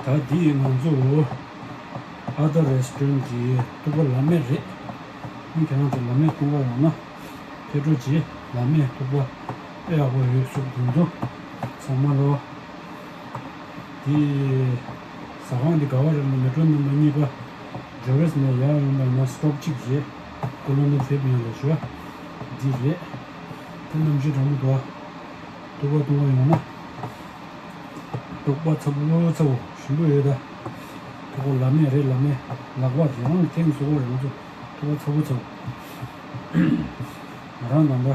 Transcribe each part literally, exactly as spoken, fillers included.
ད་འདི་ང་ཚོ་ཨ་ད་རེ་སི་ཊོ་རན་གྱི་ཐུག་པ་ལ་མེ་རེད། ཨ་ནི་ཁྱེད་རང་ཚོ་ལ་མེ་འཐུང་ག་ཡོང་ན་ཕེབས་རོགས་གྱིས། ལ་མེ་ཐུག་པ་དཔེ་ཡག་པོ་ཡོད། ཟུག་འདུག་འདུག་ཚང་མ་ལོ། འདི་ཟ་ཁང་འདི་ག་བ་རེད་ལ། མེ་ཊོ་རོ་ནམ་བར་གཉིས་པ། ཇོ་རེས་ནས་ཡར་ཡོང་པ་ཡིན་ན་སི་ཊོབ་གཅིག་རེད། ཀོ་ལོ་ནི་ཕེབས་ཡོང་ལ་ཞུ་བ་འདི་རེད། དེ་གནམ་གཤིས་གྲང་མོ་འདུག་ཨ། ཐུག་པ་འཐུང་ག་ཡོང་ན། ཐུག་པ་ཚ་པོ་ཚ་པོ་ཞིམ་པོ་ཡོད་ད། ཐུག་པ་ལ་མེ་རེད། ལ་མེ་ལག་པ་རང་གི་ཐེངས་སུ་བོར་ཡོང་ཚུལ། ཐུག་པ་ཚ་པོ་ཚ་པོ། ང་རང་ནང་པ་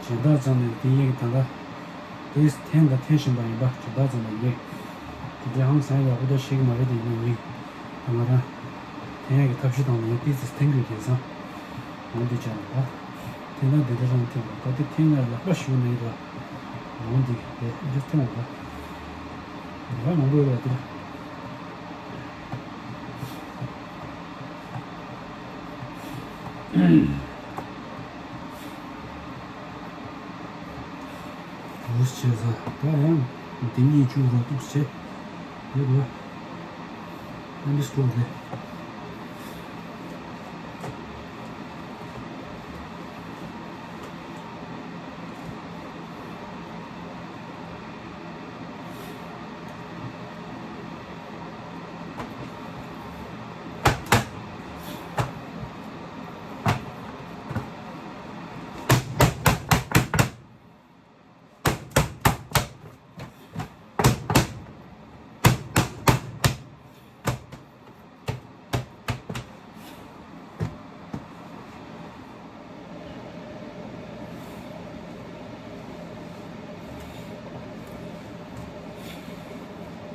སྦྱིན་བདག་ཚང་ནས་འདི་ངེད་ཀྱི་ད་ལྟ་དེས་འཐེན་དང་འཐེན་བཞིན་པ་ཡིན་པ། སྦྱིན་བདག་ཚང་ནས་ངེད་དེ་འདྲའི་ཧང་སང་ཡག་པོ་ད་ཤེས་ཀྱི་མ་རེད། དེ་ཡིན་ན་ངེད་ད་ང་རང་འཐེན་ཡག་གི་ཐབས་ཤེས་བཏང་ནས་ངས་ཏོག་ཙམ་འཐེན་གྱི་ཡོད། དེང་སང་ལོང་འདི་བྱས་ན་ད། དེ་ན་འདི་འདྲ་རང་འཐེན་དགོས། ད་དེ་འཐེན་ན་ལག་པ་ཞུ་ནས་ཡིན་ད། ལོང་འདི་དེ་འདྲ་འཐེན་དགོས་ད། ལག་མང་པོ་ཡོད་པ་དེ། འུ་བྱས་ས་ད་ཡང་འདི་གཉིས་བཅུག་རོགས་འདུག་བྱས། ཡོད་དོ། ཨ་འདི་སྤྲོ་རེད།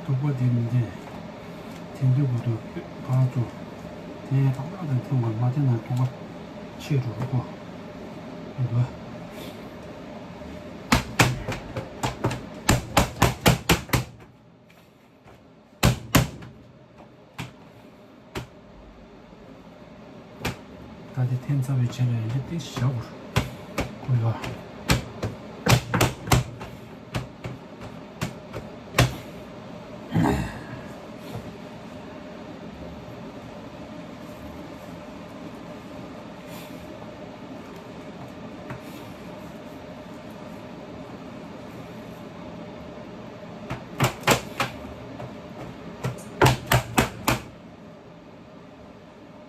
ཐུག་པ་དེ་མི་འདྲ། འཐེན་དུས་གོ་དུས་ཕར་ཚུར་འཐེན། ཏག་ཏག་དང་འཐེན་དགོས། མ་འཐེན་ན་ཐུག་པ་ཆད་འགྲོ་གི་གོ། འདུག་ག། ད་དེ་འཐེན་ཚར་བའི་རྗེས་ལ་ཡང་ཏོག་ཙམ་བཞག་དགོས། ཁོ་ཡོད།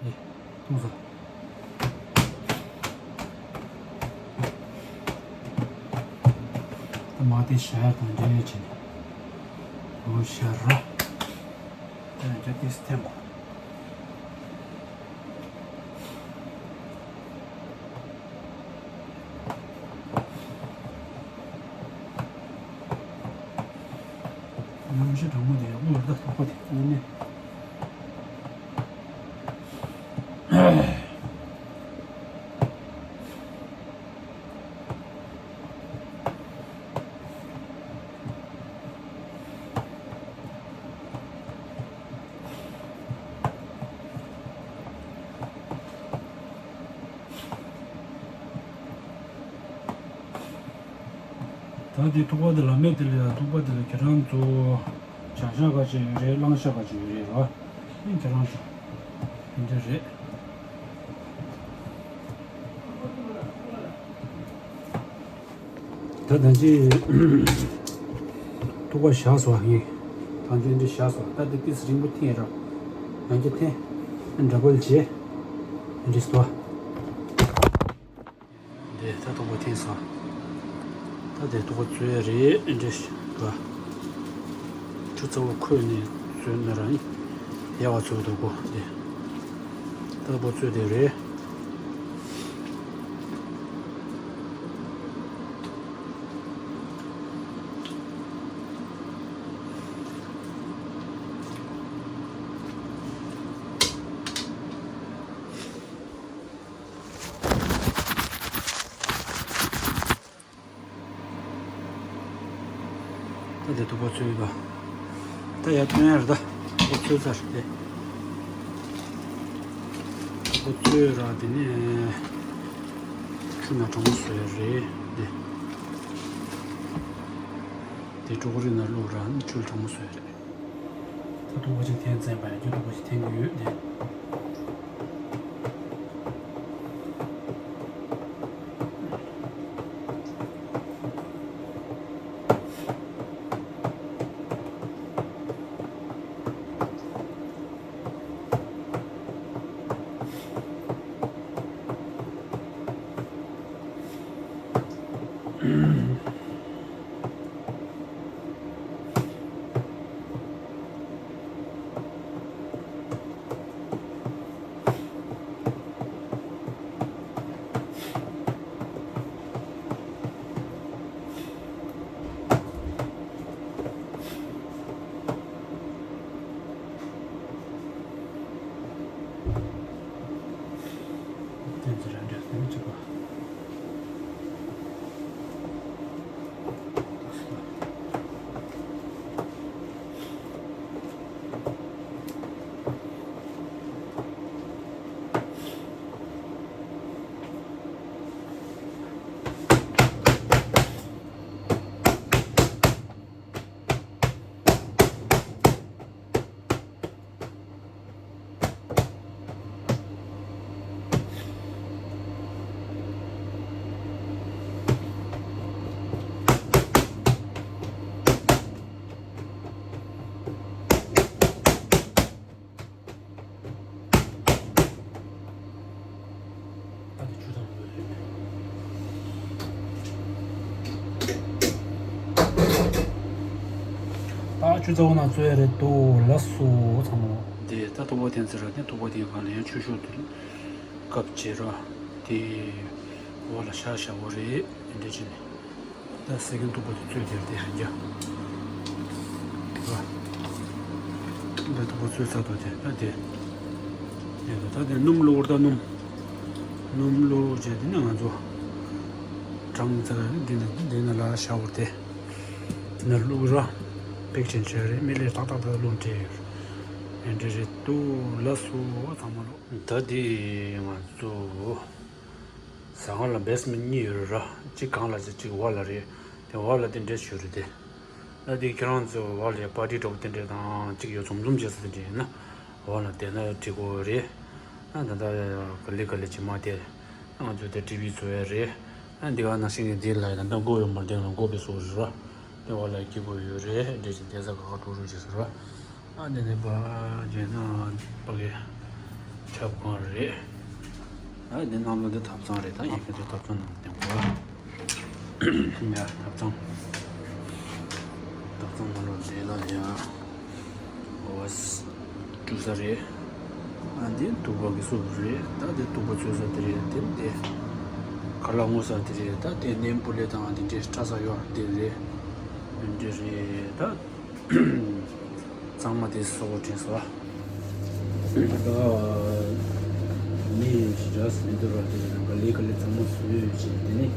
ཨེ། འཐུང་ས། ད་མ་དེ་ཞར་དང་འདྲ་བྱས་ནས། འོ་ཞར་ར། ད་ཡང་བསྐྱར་ཏོག་ཙམ་འཐེན་དགོས། གནམ་གཤིས་གྲང་མོ་དེ་ཡག་པོ་རེད་ད། ཐུག་པ་དེ་དངོས་གནས། ད་དེ་ཐུག་པ་དེ་ལ་མེད་དེ་ལ་ཡ། ཐུག་པ་དེ་ལ་ཁྱེད་རང་ཚོ་བྱ་ཤ་ག་ཅིག་ཡོད་རེད། གླང་ཤ་ག་ཅིག་ཡོད་རེད་ར། ཨིན་ཁྱེད་རང་ཚོ་དེ་འདྲ་རེད། ད་ད་ཅི་ཐུག་པ་བཞག་སོང་། ངས་ཐང་ཆེན་འདི་བཞག་སོང་། ད་འདི་ཏིས་རིང་པོ་འཐེན་ར། ཡང་ཅི་འཐེན། འདྲ་པོ་ལ་བྱེད། འདི་སོ། འདི་ད་ཐུག་པ་འཐེན་སོང་། ད་འདི་ཐུག་པ་བཙོས་རེད། འདི་སོ། ཆུ་ཚ་པོ་ཁོལ་ནས་བཙོས་ན་ར་ཡག་པ་བཙོས་འདུག་གོ། འདི་ད་ཐུག་པ་བཙོས་དེ་རེད། ད་དེ་ཐུག་པ་བཙོས་པ། ད་ཡར་ཐོན་ཡ་རེད་ད། ཐུག་པ་བཙོས་ཚར་ཏེ། ཐུག་པ་བཙོས་ར་དེ་ནས་ཆུ་ནང་གྲང་མོ་བཟོ་ཡ་རེད་དེ། དེ་ཀྲོ་ཀོ་རི་ནང་བླུགས་ར་ནི་ཆུ་གྲང་མོ་བཟོ་ཡ་རེད། ད་ཐུག་པ་གཅིག་འཐེན་ཚར་བ་ཡིན། ཁྱོད་ཐུག་པ་གཅིག་འཐེན་གྱི་ཡོད་དེ། ད་ཆུ་ཚ་བོ་ནང་བཙོས་ཡ་རེད་འདུག་ལགས་སོ་ཚང་མ། དེ་ད་ཐུག་པ་འཐེན་ཚར་ར། དེ་ཐུག་པ་འཐེན་གང་ལ་ཡང་ཆུ་ཤོག་དེ་བཀབ་བྱས་ར། དེ་འོག་ལ་ཤ་ཤ་བོ་རེད། འདི་འདྲ་བྱས་ནས། ད་སེ་ཀེན་ཐུག་པ་དེ་བཙོས་དེར་དེ་ཡང་རྒྱ། ད་ཐུག་པ་བཙོས་ཚར་དོ་དེ་ད་དེ། དེ་ད་ད་དེ་སྣུམ་བླུགས་ད་སྣུམ། སྣུམ་བླུགས་བྱས་དེ་ནས་ང་ཚོ། གྲང་ཚ་འདི་ནས་འདི་ནས་ལ་ཤ་བོར་དེ། དེ་ནས་བླུགས་ར། པེག་ཆེན་བྱས་རེད། མི་ལས་ཏག་ཏག་ཏག་བླུགས་འདྲེ་ཡོད། ཨེ་འདྲ་རེད་འདུག་ལགས་སོ་ཚང་མ་ལོ། ད་དེ་ང་ཚོ། ཟ་ཁང་ལ་བེ་སི་མེན་ཊི་གཉིས་ཡོད་རེད་ར། གཅིག་སྒང་ལ་བྱས་གཅིག་འོག་ལ་རེད། དེ་འོག་ལ་དེ་འདྲས་ཞུ་རེད་དེ། ད་དེ་ཁྱེད་རང་ཚོ་འོག་ལ་པར་ཊི་འདྲ་པོ་དེ་འདྲས་དང་གཅིག་ཡོད་འཛོམས་འཛོམས་བྱེད་ས་དེ་འདྲས་ཡིན་ན། འོག་ལ་བསྡད་ན་འགྲིག་གོ་རེད། ཨ་ད་ལྟ་ག་ལེ་ག་ལེ་ཅིག་མ་བསྡད། ང་ཚོ་དེ་ཊི་ཝི་བཟོ་ཡ་རེད། ཨ་འདི་ག་ནང་བཞིན་གྱི་འདི་ལ་ད་ལྟ་སྒོ་ཡོད་མ་རེད། དེ་ལ་སྒོ་དེ་བཟོ་རེད་ར། དེ་འོག་ལ་སྐྱིད་པོ་ཡོད་རེད། འདྲས་ཅིག་བསྡད་ས་ག་ག་འགྲོ་རུ་བྱེད་ས་ར། ཨ་ནི་ནི་པ་རྗེས་ན་པ་གི་ཆབ་ཁང་རེད། ཨ་འདི་ནང་ལོགས་འདི་ཐབ་ཚང་རེད། ད་ཡིན་གྱི་འདི་ཐབ་ཚང་ནང་བསྟན་གོ། ཡ་ཐབ་ཚང་། ཐབ་ཚང་ནང་ལོགས་འདི་ལ་ཡ། འོ་ས། འགྲུལ་ས་རེད། ཨ་འདི་ཐུག་པ་གི་སོབ་རེད། ད་འདི་ཐུག་པ་བཙོས་ས་དེ་རེད། དེ་འདི། ཁ་ལག་བརྔོ་ས་དེ་རེད། ད་དེ་ནེམ་པུ་ལེ་དང་འདི་འདྲའི་སྐྲ་ས་ཡོད་དེ་རེད། འདི་འདྲ་རེད་ད། གཙང་མ་དེ་སོགས་དྲན་སོ། ད་མི་ཞེ་དྲག་མི་འདུག་ར། དེ་ནང་ག་ལེ་ག་ལེ་གཙང་མ་བཟོས་ཡོད་ཅེས་དེ་ནི་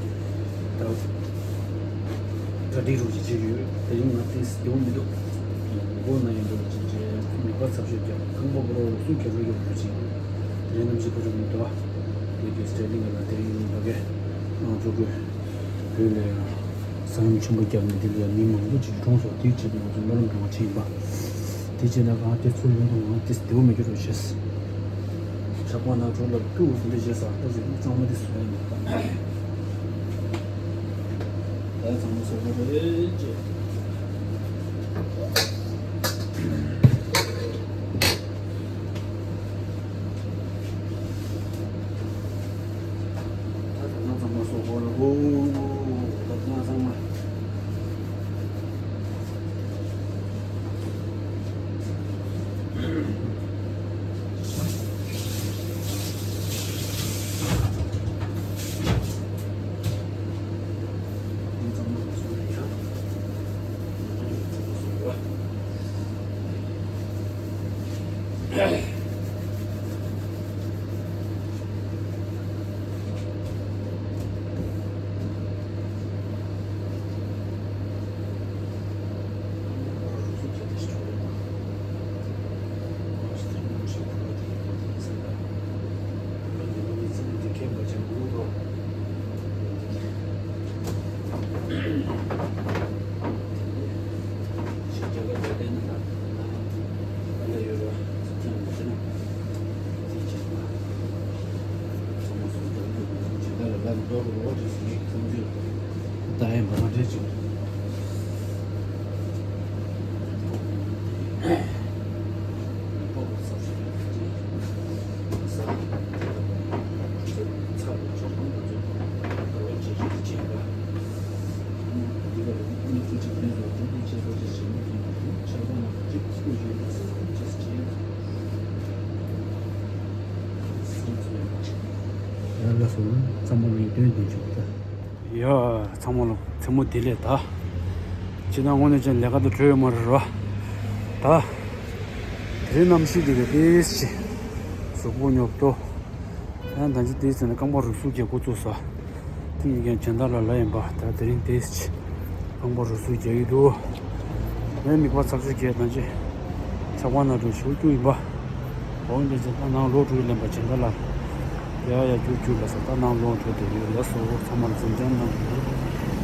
ད་གྲ་སྒྲིག་རོགས་ཅིག་བྱེད་ཀྱི་ཡོད། དེ་རིང་ང་ཏིས་སྡེའུ་མི་འདུག་མགོ་ན་ཡིན་འགྲོ་ཅིག་བྱས། མི་པ་ཚབ་ཤོས་རྒྱབ། ཁང་པ་པོ་རོ་སུ་གྱ་རུ་ཡོད་འགྲོ་ཅིག་དེ་རིང་གནམ་གཤིས་ཁོ་ཅག་མི་འདུག་དེ་གི་སྟྲེ་ལིང་ག་ལ་དེ་རིང་ད་གེ་ང་ཚོ་གི་བོད་ལ་ཡང་ས་ཡོམ་ཆེན་པོ་བརྒྱབ་ནས་དེ་ལ་ཡང་མི་མང་པོ་ཅིག་གྲོངས་སོང་། དེའི་ཆེད་དུ་ང་ཚོ་སྨོན་ལམ་རྒྱག་པ་ཆེ་ཡིན་པ། དེ་བྱས་ན་གང་དེ་ཚུར་ཡོང་དུས་ང་དེ་སྡེའུ་མི་འགྱུར་རོགས་བྱས། ཞག་པ་ན་གྲོགས་ལ་ཀྲུ་དེ་འདྲ་བྱས་ས་ད་ཟེར་གཙང་མ་དེ་སུ་ཡང་མེད་པ། ད་གཙང་མ་སོག་པོ་རེད་ཅེས། ད་ད་ང་ཚང་མ་སོག་པོ་ལ་འོ། ད་ང་ཚང་མ། ཡ་ལགས་སོ། ཚང་མ་ལ་ཡིད་རྟོན་འདོན་ཆོག་ད། ཡ། ཚང་མ་ལ་མཚན་མོ་བདེ་ལེགས་ད། ཅི་ན་དངོས་གནས་ཅན་ལས་ཀ་དེ་གྲོལ་ཡོད་མ་རེད་རོ། ད། དེ་རིང་གནམ་གཤིས་དེ་ག་ཏིས་ཅི། གཟུགས་པོ་ཉོབ་ཏོ། ཡང་ད་ཅི་ཏིས་ཟེར་ན་རྐང་པ་རུ་སུག་གི་འགོ་བཙུགས་ས། ཐིམ་གྱི་རྒན་སྦྱིན་བདག་ལགས་ལ་ཡིན་པ་ད་དེ་རིང་ཏིས་ཅི། རྐང་པ་རུ་སུག་རྒྱག་གི་འདུག་ངའི་མིག་པ་ཚབ་ཚུབ་རྒྱག་ད་ཅི། ཆག་པ་ན་འགྲོ་ཞུ་རྒྱུ་ཡིན་པ། འོང་འདི་ཅི་ད་ནང་ལོག་འགྲོ་ལེན་པ་སྦྱིན་བདག་ལགས། ཡ་ཡ་རྒྱུག་རྒྱུག་ལ་ས་ད་ནང་ལོག་འགྲོ་དེ་ཡོད་ལ་སོ་ཚང་མར་འཛུམ་ཅན་གནང་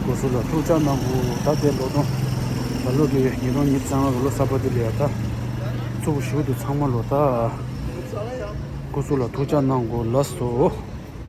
དགོས། སྐུ་གཟུགས་ལ་ཐུགས་ཅག་གནང་དགོས། ད་དེ་ལོ་ཏོ། ད་ལོ་དེ་ཉིས་སྟོང་ཉི་ཤུ་རྩ་ལྔ་གི་ལོ་གསར་པ་དེ་ལ་ཡ་ད། ཚུགས་ཞུ་དུ་ཚང་མ་ལོ་ད། སྐུ་གཟུགས་ལ་ཐུགས་ཅག་གནང་དགོས་ལ་སོ།